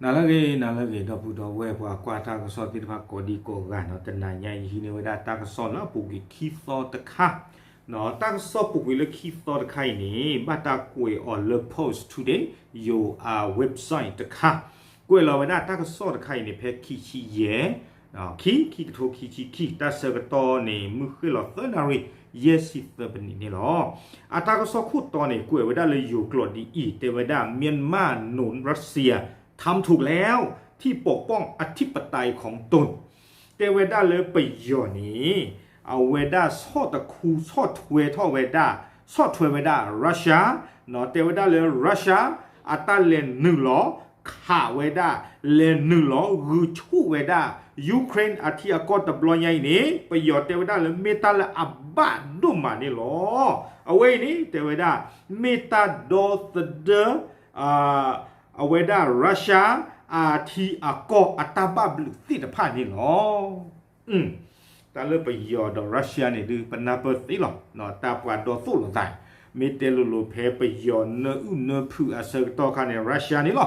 နၤလၢအဂ့ၤ နၤလၢအဂ့ၤ ဒီပုၢ်ဒီဝဲၢ်ပှၤကွၢ်တၢ်ကစီၣ်သ့ၣ်တဖၣ်ကိးဒံကိးဂၤနီၤ, တနၤညါအံၤဟံးန့ၢ်ဝဲဒၣ်တၢ်ကစီၣ်လၢအပူၤကွံာ်ခံသီတခါ, တၢ်ကစီၣ်ပူၤကွံာ်လၢခံသီတခါအံၤန့ၣ် ဘၣ်တၢ်ကွဲးအီၤလၢ Post Today ယိၤအ website တခါ, ကွဲးလီၤဝဲဒၣ်တၢ်ကစီၣ်တခါအံၤန့ၣ် ဖဲခံဆံယဲၢ် ခံ ခံကထိခံဆံခံ တၢ်ဆၢကတီၢ်န့ၣ် မုၢ်ဃ့ၢ်လီၤသၢနၣ်ရံၣ် ယဲၢ်ဆံသၢပနံးန့ၣ်လီၤ. အတၢ်ကစီၣ်ခိၣ်တီန့ၣ် ကွဲးဝဲဒၣ်လၢယိၤကျိာ်ဒ်အံၤ, တဲဝဲဒၣ် Myanmar နုတ် Russia ทำถูกแล้ว ที่ปกป้องอธิปไตยของตน တဲဝဲဒၣ်လၢပယီၤန့ၣ် အဝဲဒၣ်ဆီၣ်တခူ ဆီၣ်ထွဲထီၣ်ဝဲဒၣ် ဆီၣ်ထွဲဝဲဒၣ် Russia တဲဝဲဒၣ်လၢ Russia အတၢ်လဲၤနုာ်လီၤ ခးဝဲဒၣ် လဲၤနုာ်လီၤ ဂုာ်ဆူၣ်ဝဲဒၣ် Ukraine အထံအကီၢ်တဘျီညါအံၤန့ၣ် ပယီၤတဲဝဲဒၣ်လၢမ့ၢ်တၢ်လၢအဘၣ်ဒိၣ်မးန့ၣ်လီၤ. အဝဲအံၤန့ၣ် တဲဝဲဒၣ် မ့ၢ်တၢ်ဒီသဒၢ အဝဲဒၣ် Russia အထံအကီၢ်အတၢ်ဘၣ်ဘျုးသ့ၣ်တဖၣ်န့ၣ်လီၤ. တၢ်လၢပယီၤဒီး Russia န့ၣ်ဒုး ပနၢ်ပၢၢ်သ့လီၤ. တၢ်ပှၤဒီသိၣ်လိာ်သး မ့ၢ်တဲလိၤလိၤဖဲပယီၤနၢအုၣ်နၢဖုးအဆၢကတီၢ်ခါန့ၣ် Russia န့ၣ်လီ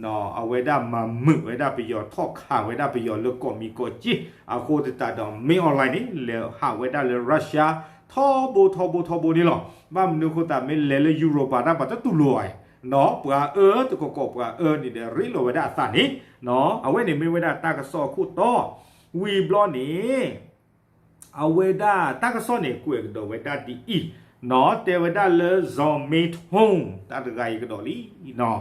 ၤ. အဝဲဒၣ်မၤမုာ်ဝဲဒၣ်ပယီၤ ထီၣ်ခးဝဲဒၣ်ပယီၤလၢကိးမံၤကိးက့ၢ် အဃိသတးဒီး မင်းအောင်လှိုင် န့ၣ် လဲၤဟးဝဲဒၣ်လၢ Russia ထီဘိထီဘိထီဘိန့ၣ်လီၤ. ဘၣ်မနုၤအဃိသတး မ့ၢ်လဲၤလၢ Europe တၢ်ပှၤတတူၢ်လိာ်အီၤ ပှၤအၢတကီၢ်ကီၢ်ပှၤအၢန့ၣ်ဒီး ရ့လိာ်ဝဲဒၣ်အသးန့ၣ် အဝဲန့ၣ်မ့ၢ်ဝဲဒၣ်တၢ်ကစီၣ်အခိၣ်တီ ဝံၤဘျီန့ၣ် အဝဲဒၣ်တၢ်ကစီၣ်န့ၣ် ကွဲးကဒီးဝဲဒၣ်ဒ်အံၤ, တဲဝဲဒၣ်လၢ စီၤမ့ထိ တၢ်တဂၤအံၤကဒီးလံ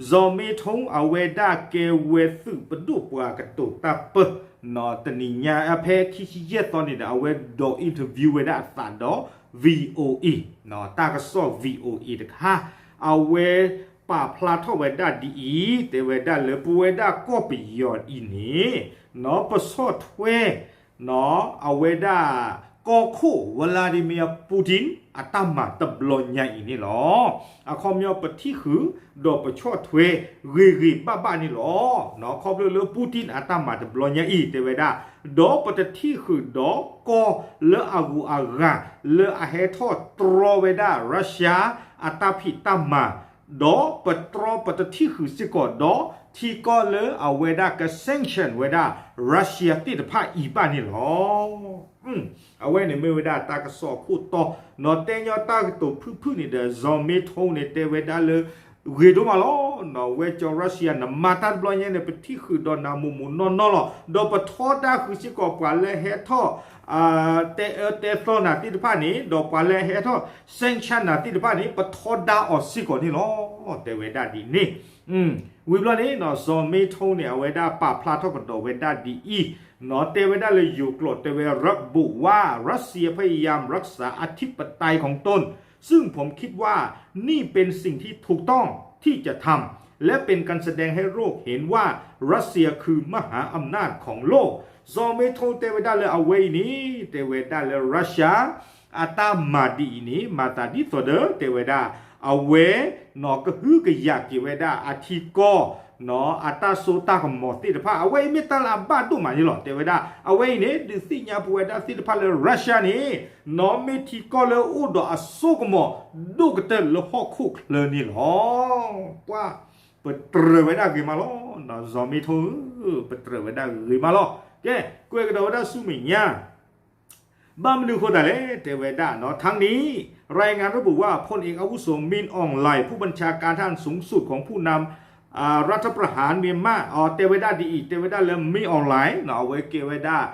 စီၤမ့ထိ အဝဲဒၣ်ကဲဝဲသုးပဒိၣ်ပှၤကတိၤတၢ်ပၢ တနံၤညါ ဖဲခံဆံယဲၢ်သီန့ၣ်ဒီး အဝဲဒိး interview ဝဲဒၣ်အသးဒီး VOA တၢ်ကစီၣ် VOA တခါ အဝဲပာ်ဖျါထီၣ်ဝဲဒၣ်ဒ်အံၤ, တဲဝဲဒၣ်လၢပဝဲဒၣ်ကီၢ်ပယီၤအံၤန့ၣ် ပဆီၣ်ထွဲ အဝဲဒၣ် ကီၢ်ခိၣ် Vladimir Putin အတၢ်မၤတဘျီညါအံၤန့ၣ်လီၤ. အခီပညီပထံၣ်ဃုာ် ဒီးပဆီၣ်ထွဲ ဂ့ၤဂ့ၤဘၣ်ဘၣ်န့ၣ်လီၤ. ခီဖျိလၢ Putin အတၢ်မၤတဘျီညါအံၤ တဲဝဲဒၣ်, ဒီးပတထံၣ်ဃုာ်ဒီးကီၢ်လၢအဂုၤအဂၤ လၢအဟဲထီၣ်တြီဝဲဒၣ် Russia အတၢ်ဖံးတၢ်မၤ ဒီးပတြီပတထံၣ်ဃုာ်စ့ၢ်ကီးဒီး ထံကီၢ်လၢအဝဲဒၣ်က sanction ဝဲဒၣ် Russia သ့ၣ်တဖၣ်အံၤဘၣ်န့ၣ်လီၤ. အဝဲန့ၣ်မ့ၢ်ဝဲဒၣ်တၢ်ကစီၣ်အခိၣ်တီ, နီၢ်တဲညီတၢ်ကတိၤဖုၣ်ဖုၣ်န့ၣ်ဒီး စီၤမ့ထိန့ၣ် တဲဝဲဒၣ်လၢ ဂ့ၤဒိၣ်မးလီၤ. နီၢ်ဝဲကၠီ Russia နမၤတၢ်တဘျီညါန့ၣ် ပထံၣ်ဃုာ်ဒီးနၤမိၢ်မိၢ်နီၢ်နီၢ်လီၤ. ဒီးပထီဒါဃုာ်စ့ၢ်ကီးပှၤလၢဟဲထီၣ် တဲအၢတဲသီနၤသ့ၣ်တဖၣ်န့ၣ် ဒီးပှၤလၢဟဲထီၣ် sanction နၤသ့ၣ်တဖၣ်န့ၣ် ပထီဒါအီၤစ့ၢ်ကီးန့ၣ်လီၤ. တဲဝဲဒၣ်ဒ်န့ၣ် ဝံၤဘျီန့ၣ် စီၤမ့ထိန့ၣ် အဝဲဒၣ်ပာ်ဖျါထီၣ်ကဒီးဝဲဒၣ်ဒ်အံၤ, နီၢ်တဲဝဲဒၣ်လၢယိၤကျိာ် တဲဝဲ ระบุว่า รัสเซียพยายามรักษาอธิปไตยของตน ซึ่งผมคิดว่านี่เป็นสิ่งที่ถูกต้องที่จะทำ และเป็นการแสดงให้โลกเห็นว่ารัสเซียคือมหาอำนาจของโลก စီၤမ့ထိတဲဝဲဒၣ်လၢ အဝဲအံၤန့ၣ် တဲဝဲဒၣ်လၢ Russia အတၢ်မၤဒ်အံၤန့ၣ် မၤသးဒ်သိးဒီး တဲဝဲဒၣ် အဝဲ နီၢ်ကဟုကယာ်က့ၤဝဲဒၣ်အထံကီၢ် နီၢ်အတၢ်စိတၢ်ကမီၤသ့ၣ်တဖၣ် အဝဲအံၤမ့ၢ်တၢ်လၢအဘၣ်ဒိၣ်မးန့ၣ်လီၤ. တဲဝဲဒၣ် အဝဲအံၤန့ၣ် ဒုးသ့ၣ်ညါပဝဲဒၣ်သ့ၣ်တဖၣ်လၢ Russia န့ၣ် နီၢ်မ့ၢ်ထံကီၢ်လၢအိၣ်ဒီးအစိကမီၤ ဒိၣ်ကတၢၢ်လၢဟီၣ်ခိၣ်ချၢန့ၣ်လီၤ. ပှၤ ပတြၢၤဝဲဒၣ်ဂ့ၤမးလီၤ. နီၢ်စီၤမ့ထိဧၢ, ပတြၢၤဝဲဒၣ်ဂ့ၤမးလီၤ. ကဲ ကွဲးကဒီးဝဲဒၣ်ဆူမဲာ်ညါ ဘၣ်မနုၤအဃိသတးလဲၣ် တဲဝဲဒၣ်နီၢ် ทั้งนี้ รายงานระบุว่า พลเอกอาวุโส มิน ออง หลาย ผู้บัญชาการทหารสูงสุดของผู้นำ อ่า รัฐประหารเมียนมา အတဲဝဲဒၣ်ဒ်အံၤ တဲဝဲဒၣ်လၢ မင်းအောင်လှိုင် နီၢ် အဝဲကဲဝဲဒၣ်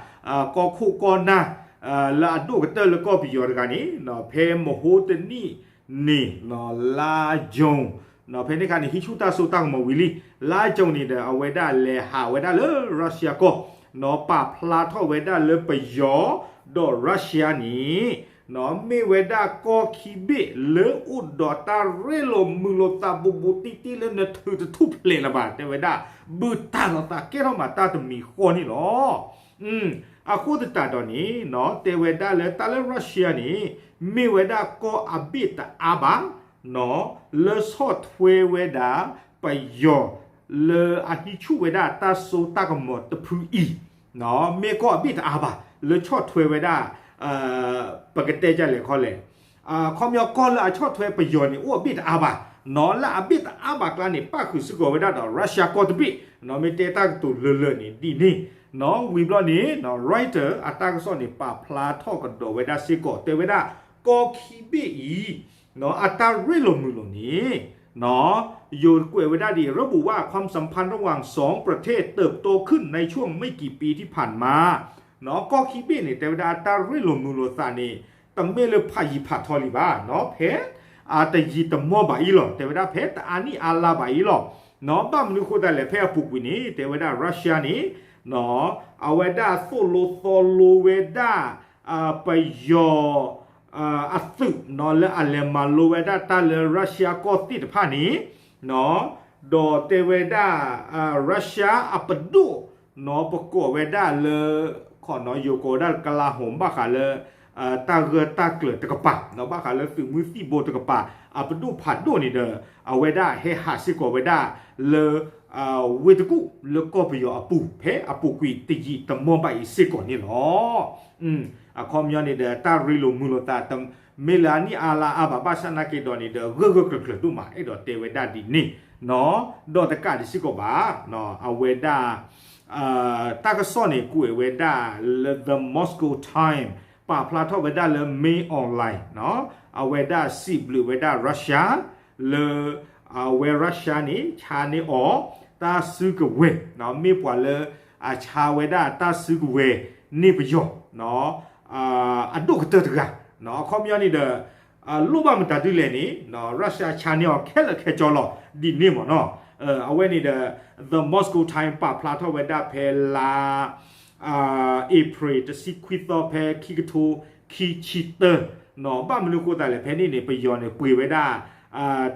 ကီၢ်ခိၣ်ကီၢ်နၢ် လၢအဒိၣ်ကတၢၢ်လၢကီၢ်ပယီၤတဂၤန့ၣ် ဖဲမဟိတနံၣ်န့ၣ် လါယူၤ ဖဲန့ၣ်အခါန့ၣ် ဟံးဆူၣ်တၢ်စိတၢ်ကမီၤဝံၤလံ လါယူၤန့ၣ်ဒီး အဝဲဒၣ်လဲၤဟးဝဲဒၣ်လၢ Russia ကီၢ် နီၢ်ပာ်ဖျါထီၣ်ဝဲဒၣ်လၢပယီၤ ဒီး Russia န့ၣ် နီၢ်မ့ၢ်ဝဲဒၣ်ကီၢ်ခံဘ့ၣ်လၢအိၣ်ဒီးတၢ်ရ့လိာ်မုာ်လိာ်သးဘူးဘူးတံၢ်တံၢ်လၢနထုးတထူၣ်ဖျဲးလၢၤဘၣ် တဲဝဲဒၣ် ဘုၣ်တၢ်လီၤသးကဲထီၣ်မးတၢ်တမံၤဃီန့ၣ်လီၤ. အဃိသတးဒီးန့ၣ် နီၢ်တဲဝဲဒၣ်လၢတၢ်လၢ Russia န့ၣ် မ့ၢ်ဝဲဒၣ်ကီၢ်အဘ့ၣ်တအါဘၣ် နီၢ် လၢဆီၣ်ထွဲဝဲဒၣ် ပယီၤ လၢအဟံးဆူၣ်ဝဲဒၣ်တၢ်စိတၢ်ကမီၤတဖုအံၤ နီၢ် မ့ၢ်ကီၢ်အဘ့ၣ်တအါဘၣ် လၢဆီၣ်ထွဲဝဲဒၣ် ပကတဲဒ်လဲၣ်ခီလဲၣ် ခီပညီကီၢ်လၢအဆီၣ်ထွဲပယီၤန့ၣ် အိၣ်အဘ့ၣ်တအါဘၣ် နီၢ် လၢအဘ့ၣ်တအါဘၣ်အကျါန့ၣ် ပၣ်ဃုာ်စ့ၢ်ကီးဝဲဒၣ်ဒီး Russia ကီၢ်တဘ့ၣ် မ့ၢ်တဲတၢ်ကတိၤလၢာ်လၢာ်န့ၣ်ဒ်န့ၣ်, ဝံၤဘျီန့ၣ် Reuters အတၢ်ကစီၣ်န့ၣ် ပာ်ဖျါထီၣ်ကဒီးဝဲဒၣ်စ့ၢ်ကီး တဲဝဲဒၣ် ကီၢ်ခံဘ့ၣ်အံၤ အတၢ်ရ့လိာ်မုာ်လိာ်န့ၣ် ယိၤကွဲးဝဲဒၣ်ဒ်အံၤ ระบุว่าความสัมพันธ์ระหว่างสองประเทศเติบโตขึ้นในช่วงไม่กี่ปีที่ผ่านมา ကီၢ်ခံဘ့ၣ်န့ၣ် တဲဝဲဒၣ်အတၢ်ရ့လိာ်မုာ်လိာ်သးန့ၣ် တမ့ၢ်လၢဖးယံာ်ဖးထီလံဘၣ်, ဖဲအတယံာ်တမီၢ်ဘၣ်အံၤလီၤ, တဲဝဲဒၣ်ဖဲတအါနံၣ်အါလါဘၣ်အံၤလီၤ. ဘၣ်မနုၤဃိသတးလဲၣ် ဖဲအပူၤကွံာ်န့ၣ် တဲဝဲဒၣ် Russia န့ၣ် အဝဲဒၣ်သိၣ်လိသီလိဝဲဒၣ် ပယီၤ အသုး လၢအလဲၤမၤလိဝဲဒၣ်တၢ်လၢ Russia ကီၢ်သ့ၣ်တဖၣ်န့ၣ် ဒီးတဲဝဲဒၣ် Russia အပဒိၣ် ပကိးဝဲဒၣ်လၢ ယိၤကိးဝဲဒၣ်လၢ กลาโหม ဘၣ်ဃးလၢ တၢ်ဂၢၢ်တၢ်ကျၢၤတကပၤ ဘၣ်ဃးလၢသုးမုၢ်သံၣ်ဘိတကပၤ အပဒိၣ်ဖးဒိၣ်န့ၣ်ဒီး အဝဲဒၣ်ဟဲဟးစ့ၢ်ကီးဝဲဒၣ်လၢ ဝ့ၢ်တကူၣ်လၢကီၢ်ပယီၤအပူၤ ဖဲအပူၤကွံာ်တယံာ်တမီၢ်ဘၣ်အံၤစ့ၢ်ကီးန့ၣ်လီၤ. အခီပညီန့ၣ်ဒီး တၢ်ရ့လိာ်မုာ်လိာ်သး မ့ၢ်လၢအနံၣ်အါလါအါဘၣ်ဘၣ်ဆၣ်နာ်က့ဒီးန့ၣ်ဒီး ဂၢၢ်ဂၢၢ်ကျၢၤကျၢၤဒိၣ်မး အဲၣ်ဒိးတဲဝဲဒၣ်ဒ်န့ၣ် ဒီးတကးဒံးစ့ၢ်ကီးဘၣ် အဝဲဒၣ် တၢ်ကစီၣ်န့ၣ် ကွဲးဝဲဒၣ်လၢ The Moscow Times ပာ်ဖျါထီၣ်ဝဲဒၣ်လၢ Mail Online အဝဲဒၣ်စံးဘျုးဝဲဒၣ် Russia လၢ အဝဲ Russia န့ၣ် ဆါန့ၢ်အီၤ တၢ်စုကဝဲၤ မ့ၢ်ပှၤလၢအဆါဝဲဒၣ်တၢ်စုကဝဲၤန့ၢ်ပယီၤ အဒိၣ်ကတၢၢ်တဂၤ အခီပညီန့ၣ်ဒီး လိၣ်ဘၣ်မတၤဒ်လဲၣ်န့ၣ် Russia ဆါန့ၢ်အီၤခဲလၢာ်ခဲဆ့လီၤ ဒ်န့ၣ်မ့ၢ်နီၤ. အဝဲန့ၣ်ဒီး The Moscow Times ပာ်ဖျါထီၣ်ဝဲဒၣ်ဖဲလါ April တဆံခွံသီ ဖဲခံကထိခံဆံတၢ ဘၣ်မနုၤဃိသတးလဲၣ် ဖဲန့ၣ်န့ၣ် ပယီၤန့ၣ် ပှ့ၤဝဲဒၣ်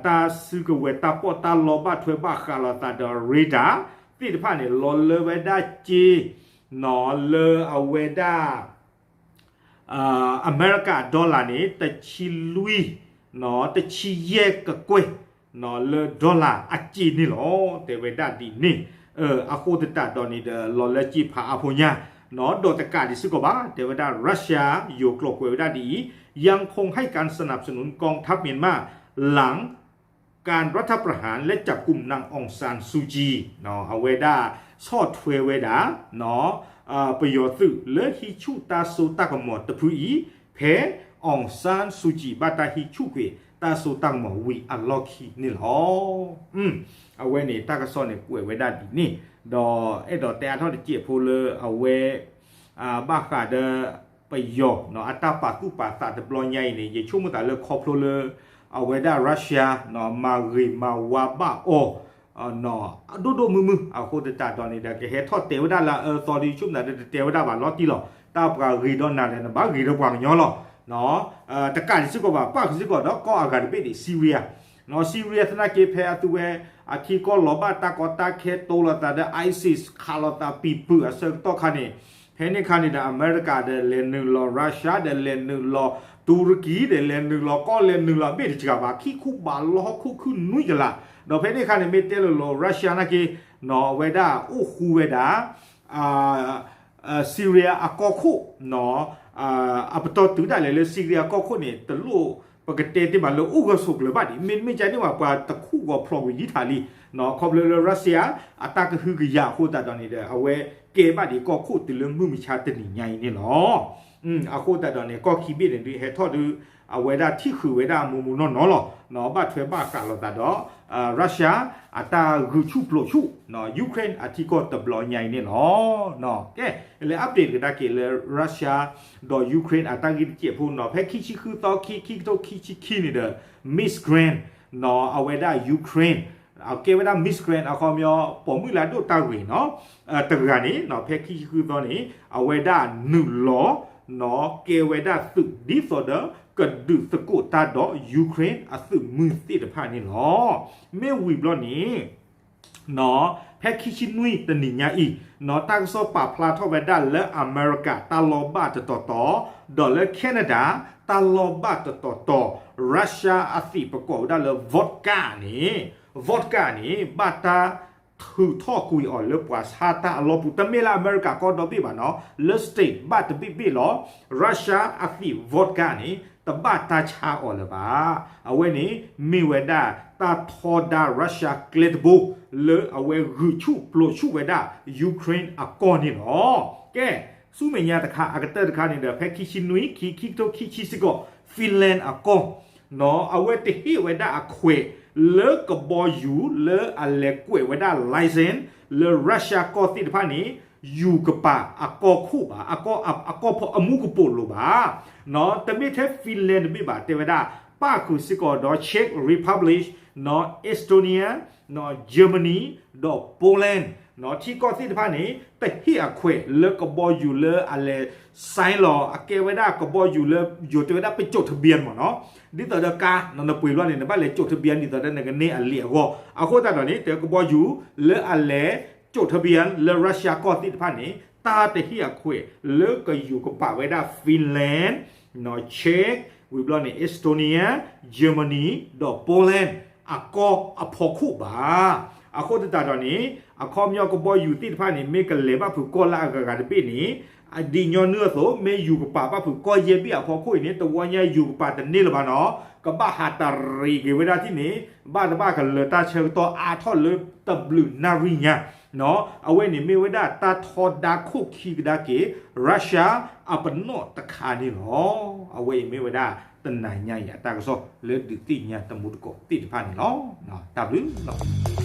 တၢ်စုကဝဲၤတၢ်ပီးတၢ်လီဘၣ်ထွဲဘၣ်ဃးလိာ်သးဒီး radar သ့ၣ်တဖၣ်န့ၣ် လီၤလၢဝဲဒၣ်စ့ လၢအဝဲဒၣ် အမဲရကၤ dollar န့ၣ် တဆံလွံၢ် တဆံယဲၢ်ကကွဲၢ် လၢ dollar အစ့န့ၣ်လီၤ တဲဝဲဒၣ်ဒ်န့ၣ်. အဃိသတးဒီးန့ၣ်ဒီး လီၤလၢစ့ဖးအါဖိညါ ဒီးတကးဒံးစ့ၢ်ကီးဘၣ် တဲဝဲဒၣ် Russia ယိၤကျိာ်ကွဲးဝဲဒၣ်ဒ်အံၤ ยังคงให้การสนับสนุนกองทัพเมียนมาหลังการรัฐประหารและจับกุมนางองซานซูจี အဝဲဒၣ်ဆီၣ်ထွဲဝဲဒၣ် ပယီၤသုးလၢဟံးဆူၣ်တၢ်စိတၢ်ကမီၤတဖုအံၤ ဖဲ အောင်ဆန်းစုကြည် ဘၣ်တၢ်ဟံးဆူၣ်ကွံာ်တၢ်စိတၢ်ကမီၤဝံၤအလီၢ်ခံန့ၣ်လီၤ. အဝဲန့ၣ်တၢ်ကစီၣ်န့ၣ်ကွဲးဝဲဒၣ်ဒ်န့ၣ် ဒီးအဲၣ်ဒိးတဲအါထီၣ်တစဲးဖိလၢအဝဲ ဘၣ်ဃးဒီး ပယီၤ အတၢ်ပာ်သူၣ်ပာ်သးတဘျီညါအံၤန့ၣ် ယဆိကမိၣ်သးလၢခီဖျိလၢ အဝဲဒၣ် Russia မၤဂ့ၤမၤဝါဘၣ်အီၤ ဒိၣ်ဒိၣ်မုၢ်မုၢ် အဃိသတးဒီးန့ၣ်ဒီး ကဟဲထီၣ်တဲဝဲဒၣ်လၢအအၢသီဒီး ယဆိကမိၣ်သးဒီးတတဲဝဲဒၣ်ဘၣ်လီၤတံၢ်လီၤ. တၢ်ပှၤဂ့ၤဒီးနၤဒီး နဘၣ်ဂ့ၤဒီးပှၤကညီလီၤ. တကးဒံးစ့ၢ်ကီးဘၣ် ပၣ်ဃုာ်စ့ၢ်ကီးဒီးကီၢ်အဂၤတဘ့ၣ်န့ၣ် Syria နီၤ Syria သနာ်က့ ဖဲအသုဝဲအထံကီၢ်လီၤဘၣ်တၢ်ကီတၢ်ခဲ တိလိာ်သးဒီး ISIS ခးလိာ်သးပံၤပုာ်အဆၢကတီၢ်ခါန့ၣ် ဖဲန့ၣ်ခါန့ၣ်ဒီး အမဲရကၤဒီးလဲၤနုာ်လီၤ Russia ဒီးလဲၤနုာ်လီၤ တူရကံ ဒီးလဲၤနုာ်လီၤ ကီၢ်လဲၤနုာ်လီၤ ဘ့ၣ်တစှၤဘၣ် ခံခူဘးလီၤ ဟီၣ်ခိၣ်ခုနွံကလး ဒီးဖဲန့ၣ်ခါန့ၣ် မ့ၢ်တဲလိၤလိၤ Russia နာ်က့ နီၤ အဝဲဒၣ်အိၣ်ဃူဝဲဒၣ် Syria အကီၢ်ခိၣ် အပတီၢ်တုၤဒၣ်လဲာ်လၢ Syria အကီၢ်ခိၣ်န့ၣ် တလိၣ်ပကတဲတ့ၢ်မးလၢ အိၣ်ဂၢၢ်ဆိးကျၢၤဘၣ်ဒံး မ့တမ့ၢ်ကန့ၣ်ဘၣ် ပှၤတခူၣ်ဂီၤဖျိးဝံၤယံာ်ထးလံ ခီဖျိလၢ Russia အတၢ်ကဟုကယာ်အဃိသတးဒီးန့ၣ်ဒီး အဝဲကဲဘၣ်ဒံးကီၢ်ခိၣ်တုၤလၢမုၢ်မဆါတနံၤညါအံၤန့ၣ်လီၤ. အဃိသတးဒီးန့ၣ် ကီၢ်ခံဘ့ၣ်န့ၣ်ဒုး ဟဲထီၣ်ဒုး အဝဲဒၣ်ထံၣ်ဃုာ်ဝဲဒၣ်မိၢ်မိၢ်နီၢ်နီၢ်လီၤ. ဘၣ်ထွဲဘၣ်ဃးလိာ်သးဒီး Russia အတၢ်ဂုာ်ဆူၣ်ပျိာ်ဆူၣ် Ukraine အထံကီၢ်တဘျီညါအံၤန့ၣ်လီၤ. ကဲ လဲၤ update ကဒါက့ၤလၢ Russia ဒီး Ukraine အတၢ်ဂ့ၢ်တစဲးဖိနီၤ ဖဲခံဆံဃုသီခံ ခံကထိခံဆံခံန့ၣ်ဒီး Miss Grant နီၤ အဝဲဒၣ် Ukraine အကဲဝဲဒၣ် Miss Grant အခီပညီ ပိာ်မုၣ်လၢအဒိၣ်တၢ်ဂ့ၤနီၤ တဂၤန့ၣ်နီၤ ဖဲခံဆံဃုသီန့ၣ် အဝဲဒၣ်နုာ်လီၤ နီၤ ကဲဝဲဒၣ်သုးဒ်သိးဒီး ကဒုးသကိးတၢ်ဒီး Ukraine အသုးမုၢ်သ့ၣ်တဖၣ်န့ၣ်လီၤ. မ့ၢ်ဝံၤဘျီန့ၣ် နီၤ ဖဲခံဆံနွံတနံၤညါအံၤ နီၤ တၢ်ကစီၣ်ပာ်ဖျါထီၣ်ဝဲဒၣ်လၢအမဲရကၤတၢ်လီၢ်ဘၣ်တတီၤတီၤ ဒီးလၢ Canada တၢ်လီၢ်ဘၣ်တတီၤတီၤ Russia အသံးပကိးဝဲဒၣ်လၢ vodka န့ၣ် vodka န့ၣ် ဘၣ်တၢ်ထုးထီၣ်ကွံာ်အီၤလၢပှၤဆါတၢ်အလီၢ်ပူၤ တမ့ၢ်လၢအမဲရကၤကီၢ်ဒီဘ့ၣ်ဘၣ်နီၤ လၢ state ဘၣ်တဘ့ၣ်ဘ့ၣ်လီၤ. Russia အသံး vodka န့ၣ် တဘၣ်တၢ်ဆါအီၤလၢၤဘၣ်. အဝဲန့ၣ် မ့ၢ်ဝဲဒၣ် တၢ်ထီဒါ Russia ကျဲတဘိ လၢအဝဲဂုာ်ဆူၣ်ပျိးဆူၣ်ဝဲဒၣ် Ukraine အကီၢ်န့ၣ်လီၤ. ကဲ, ဆူမဲာ်ညါတခါ အကတၢၢ်တခါန့ၣ်ဒီး ဖဲခံဆံနွံ ခံ ခံကထိခံဆံစ့ၢ်ကီး Finland အကီၢ် အဝဲတဟ့ၣ်ဝဲဒၣ်အခွဲး လၢကဘီယူၤလၢအလဲၤကွဲးဝဲဒၣ် license လၢ Russia ကီၢ်သ့ၣ်တဖၣ်န့ၣ် ယူၤကပာ်အကီၢ်ခိၣ်ဘၣ်, အကီၢ်ဖီအမူကပိာ်လိၤဘၣ်. တမ့ၢ်ထဲ Finland တဘ့ၣ်ဘၣ် တဲဝဲဒၣ် ပၣ်ဃုာ်စ့ၢ်ကီးဒီး Czech Republic, Estonia, Germany, ဒီး Poland ထံကီၢ်သ့ၣ်တဖၣ်န့ၣ် တဟ့ၣ်အခွဲးလၢကဘီယူၤလၢအလဲၤ sign လီၤ အကဲဝဲဒၣ်ကဘီယူၤလၢ ယိၤတဲဝဲဒၣ် ပကၠိးထဘံယၣ် မ့ၢ်နီၤ, ဒ်သိးဒီးကါ နပှ့ၤဘျီန့ၣ် နဘၣ်လဲၤကၠိးထဘံယၣ် ဒ်သိးဒီးနကန့ၢ်အလံာ်အဂီၢ် အဃိသတးဒီးန့ၣ် တဲကဘီယူၤလၢအလဲၤ ကၠိးထဘံယၣ် လၢ Russia ကီၢ်သ့ၣ်တဖၣ်န့ၣ် တၢ်တဟ့ၣ်အခွဲးလၢကယူၤကပာ်ဝဲဒၣ် Finland, Czech, ဝံၤဘျီန့ၣ် Estonia, Germany, ဒီး Poland အကီၢ်အဖီခိၣ်ဘၣ်. အဃိသတးဒီးန့ၣ် အခီပညီကဘီယူၤသ့ၣ်တဖၣ်န့ၣ် မ့ၢ်ကလဲၤဘၣ်ဖုးကီၢ်လၢအဂၤဂၤတဘ့ၣ်န့ၣ် ဒ်ညီနုၢ်အသိး မ့ၢ်ယူၤကပာ်ဘၣ်ဖုးကီၢ်ယဲၢ်ဘ့ၣ်အဖီခိၣ်အံၤန့ၣ် တဝီညါယူၤကပာ်တန့ၢ်လၢၤဘၣ်နီၤ, ကဘၣ်ဟးတရံးက့ၤဝဲဒၣ်ထံၣ်န့ၣ် ဘၣ်တဘၣ်ကလၢၤတၢ်ဆၢကတီၢ်အါထီၣ်လၢတဘျုးနၣ်ရံၣ်ညါ အဝဲန့ၣ်မ့ၢ်ဝဲဒၣ်တၢ်ထီဒါခိၣ်ခံကဒါက့ၤ Russia အပနီၣ်တခါန့ၣ်လီၤ. အဝဲအံၤမ့ၢ်ဝဲဒၣ်တနၤညါအံၤအတၢ်ကစီၣ် လၢဒုးသ့ၣ်ညါတမူတကိးသ့ၣ်တဖၣ်န့ၣ်လီၤ. တၢ်ဘျုးလီၤ.